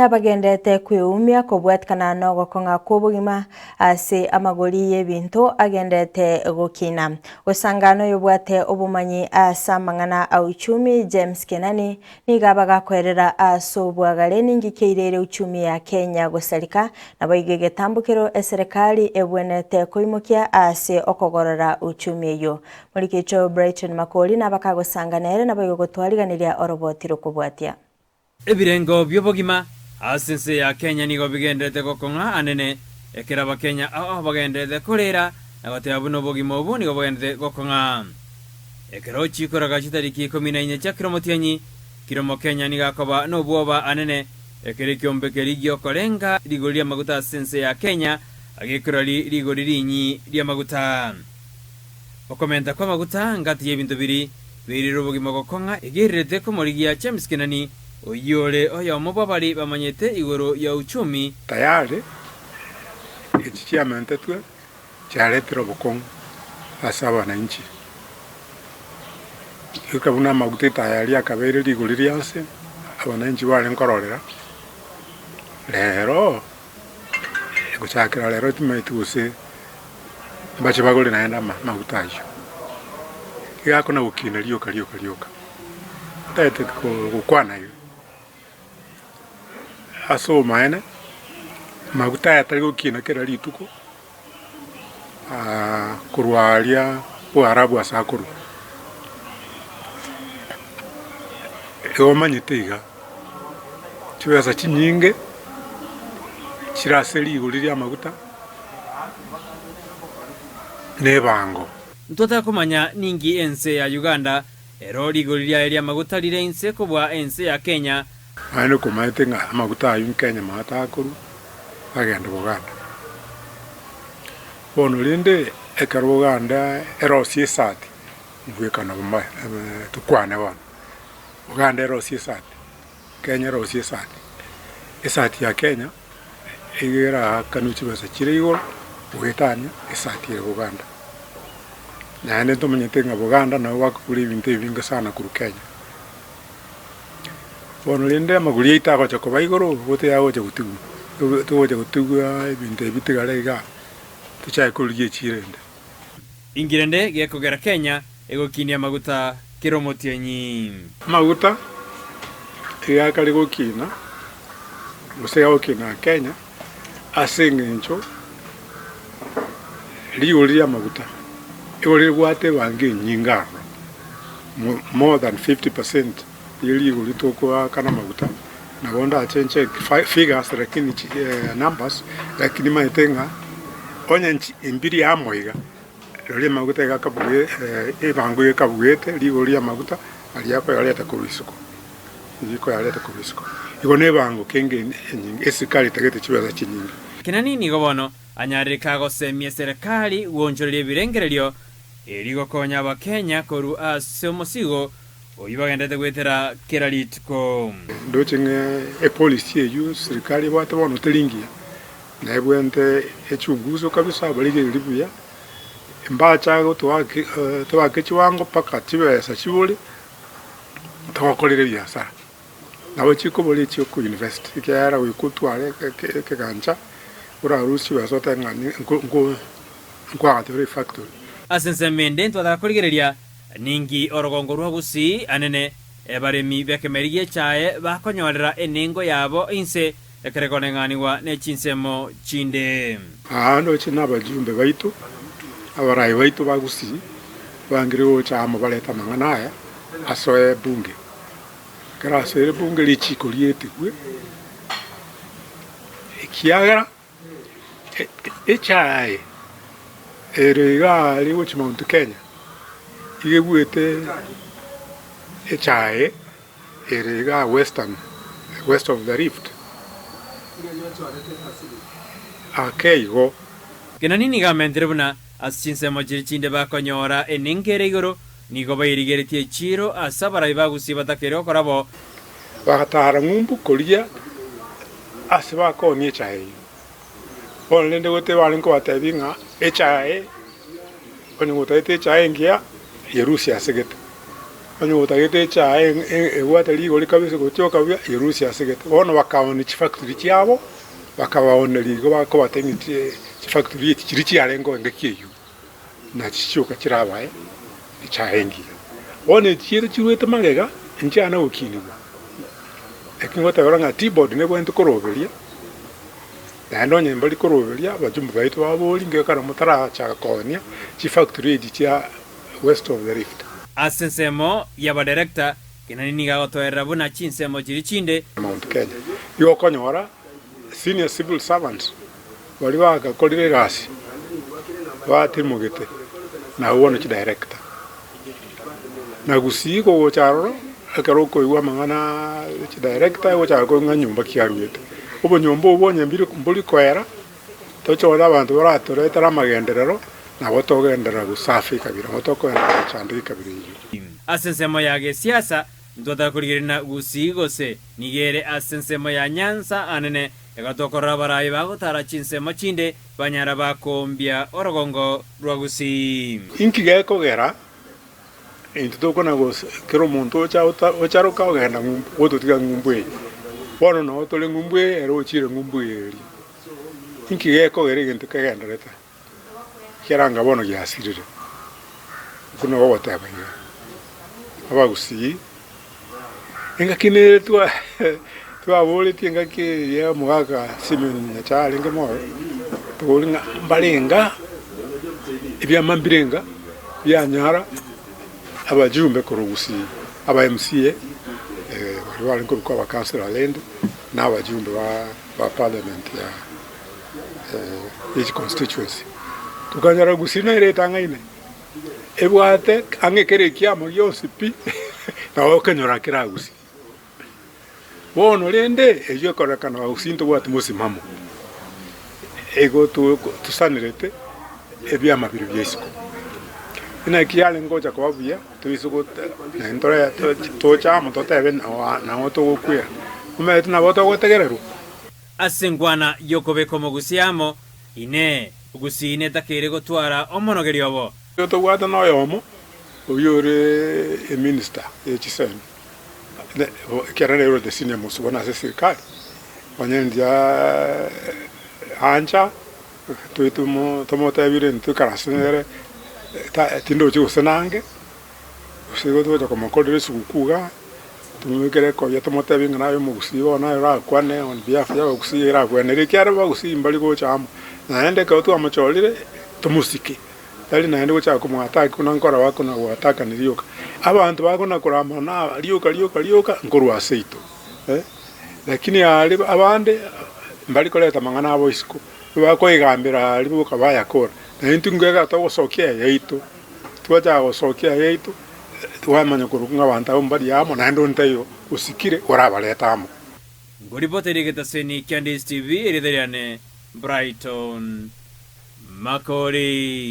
Abagenderete kweumia kobwatikana nogokong'a kw'obogima ase amagori y'ebinto agenderete gokina. Gosangana oyobwate obomanyi ase amang'ana a uchumi James Kenani nigo abagakoerera ase obwagare ninki keirere uchumi ya Kenya gosareka naboigo egetambokero eserekari ebwenerete koimokia ase okogorora uchumi eyio. Morigecho Brighton Makori nabakagosanga nere naboigo gotwariganiria oroboti rokobwatia. Ebirengo bi'obogima ase ense ya Kenya nigo bigendererete gokong'a anene, ekero Abakenya ao bagendererete koreera na goteba buna obogima obo nigo bogendererete gokong'a. Ekero chikoraga chitariki ikomi na inye chia kera omotienyi, kera Omokenya nigo akoba nobwoba anene ekero ekiombe keria giokorenga rigori ri'amaguta ase ense ya Kenya gekorari rigori rinyi ri'amaguta. Okomenta kw'amaguta ngati y'ebinto biri Beirire obogima gokong'a, egererete komorigia James Kenani, oyio ore oyomo bw'abari bamanyete igoro ya uchumi. Tayari echi chiamentetwe chiaretire obokong'u ase abananchi. Goika buna amaguta etayari akabeire rigori rianse, abananchi barenge kororera, rero gochakera rero timanyeti gose mbache bagore naende amaguta ayio. Iga akona gokina rioka rioka rioka, ntagete gokwana iga, ase obomaene, amaguta aya tari gokina kera rituko, korwa aria Boarabu ase akorwa. Igo omanyete iga, chibesa chinyinge chire ase rigori ri'amaguta na ebango. Ntotaka komanya ninki ense ya Uganda ero rigori riaye ri'amaguta rire inse kobua ense ya Kenya. Naende komaete ng'a amaguta ayio Kenya maate akorwa agende Buganda. Bono rende ekero Buganda erosie esati, mbwekano tokwane bono, Buganda erosie esati, Kenya erosie esati, esati ya Kenya iga eraakanwe chibesa chire igoro goetania esati ere Buganda. Naende ntomanyete ng'a Buganda nabo bakogora ebinto ebinge sana korwa Kenya. Bono rende amagori aito agocha koba igoro, igo tiyagocha gotigwa, togocha gotigwa ebinto ebi bitigare igaa, tochake korigia echiro ende. Inki rende gekogera Kenya egokinia amaguta kera omotienyi? Amaguta iga akare gokina, gose gagokina Kenya ase eng'encho rigori ri'amaguta igo ribwate ebango enyinge aroro, more than 50 percent ye rigori tokoakana amaguta, nabo ndache ncheki figures lakini numbers, lakini nimanyete ng'a onye embiri amo iga, rirorio amaguta iga akabuge ebango iga ekabuete rigori ri'amaguta aria akoyareta korwa isiko. Riko yareta korwa isiko. Igo nebango kenge enyinge, esikari etagete chibesa chinyinge. Kenani nigo bono anyarire kagosemia eserekari gwonchoreria ebirengererio erio gokonya abakenya korwa ase omosigo oyio bagenderete goetera kera rituko. Ndoche ng'a epolicy eyio serikali ebwate bono teri ngiya, na ebwente echunguso kabisa barigererie buya, mbacha gotoa toake chiwango mpaka chibesa chibore. Togokorera ebiasara, nabo chikobora echio oko invest, ekiagera goika otware ekegancha orarusie chibesa otebe ng'a nkoagacha ore efactory. Ase ensemo ende ntwataka korigereria ninki orogongo rwa Gusii anene abaremi b'ekemeri gi'echae bakonyorera enengo yabo inse ekero ekoneng'anigwa ne chinsemo chinde. Aa ndoche nabajumbe baito, abarai baito ba Gusii bangire gocha amo barete amang'ana aya asoe ebunge. Ekero asoire ebunge richiiko rietigwe, ekiagera echae ere igaa aria gochia Mount Kenya, iga egwete echae ere igaa western, west of the rift, ake igo. Kenani nigo amentire buna Ase chinsemo chiria chinde bakonyora enengo ere igoro, nigo bairigeretie echiiro ase abarai ba Gusii batakeire gokora bo. Bagataara ng'umbu koria ase bakoonia echae eyio. Bono rende gote barenge kobatebia ng'a echae, onye gotagete echae engiya, yerusie ase gete. Onye gotagete echae ebwate rigori kabisa gotioka buya, yerusie ase egete. Bono bakaoonia chifactory chiabo, bakabaooneria igo bakobatebia ng'a chifactory echi chiria chiarenge engaki eyio, nachi chioka chirabae echae engiya. Bono echi chiaito chiruete magega, nchiana gokinigwa. Eki ngotebera ng'a Tea Board nebwenerete koroberia, naende onye mbari koroberia, abachumbi baito baborie ngekero motarachaka koonia chifactory echi chia West of the Rift. Ase ensemo y'abadirector, Kenani nigo agotoerera buna chinsemo chiria chinde. Mount Kenya. Igo okonyora senior civil servants baria bagakorire egasi batimogete nabwo bono chidirector. Na gusii kogocha aroro ekero okoigwa amang'ana chidirector ogochaka koigwa ng'a nyomba ki aruete. Obonyomba obwo onye mbori koera Tochore abanto baratoretere amagenderero, nabo togenderera gosafa ekabira, nabo tokogenderera gochandeka ekabira eyio. Ase ensemo ya gesiasa ntwataka korigereria na Gusii gose nigo ere ase ensemo ya Nyanza anene egatokorora abarai bagotara chinsemo chinde banyara bakoombia orogongo rwa Gusii. Inki gekogera intwe tokona gose kera omonto ocha ocharoka ogenda ng'umbu gototiga ng'umbu eye? Bono noo tore ng'umbu eye ere ochire ng'umbu eria. Inki gekogera egento kegendererete ekiagera anga bono giasirire? Okwo nabo ogoteba iga, Abagusii, engaki nere twaboretie engaki eria omogaka Simeon Nyachae arenge moyo, tobori ng'a mbarenga ebiama mbirenga bianyara abajumbe korwa Gusii, aba MCA, baria barenge korokwa abacouncillor rende, na abajumbe ba. Ba parliament ya each constituency tokanyora gusii nere etang'aine ebwate ang'e kera ekiamo gionsi pi nabo okenyora kera gusii. Bono rende eyio ekorekana gusii ntobwati mosimamo igo tosanerete ebiama biria bia isiko. Naki yarenge gocha koba buya toise toche amo totebe nang'o togokwera, omanyete nabo togotegererwa. Ase enkwana y'okobeka omogusii amo, Inee, gusii netakeire gotwara omonogeria obo? Tobwate noyomo oyio ore eminister ye chisemi, ekero nere ore the senior most bono ase eserikari, onye ndiaa ancha Tomotebire intwe ikaranse nere, tindochi gose nange, gose igo togocha komokorera esugukuu igaa, tomobekere ekoyia tomotebie ng'a naye omogusii bono naye orakwane on behalf ya abagusii erakwenere ekiagera abagusii mbari gocha amo. Naende ekero twamochorire, tomosike, tari naende gochaka komoataki buna nkora bakona goatakani rioka. Abanto bakona korama na rioka rioka rioka nkorwa ase seito. Lakini aria abande mbari koreta amang'ana abo isiko, bakoigambera aria boka bayakora. Na intwe nigo togosokia eyaito, twachaka gosokia eyaito, twamanya korwa ng'a abanto abwo mbari amo, naende onde taiyo osikire orabarete amo. Ngoripoteria egetaseni kia Ndisi TV, erieta riane Brighton Makori.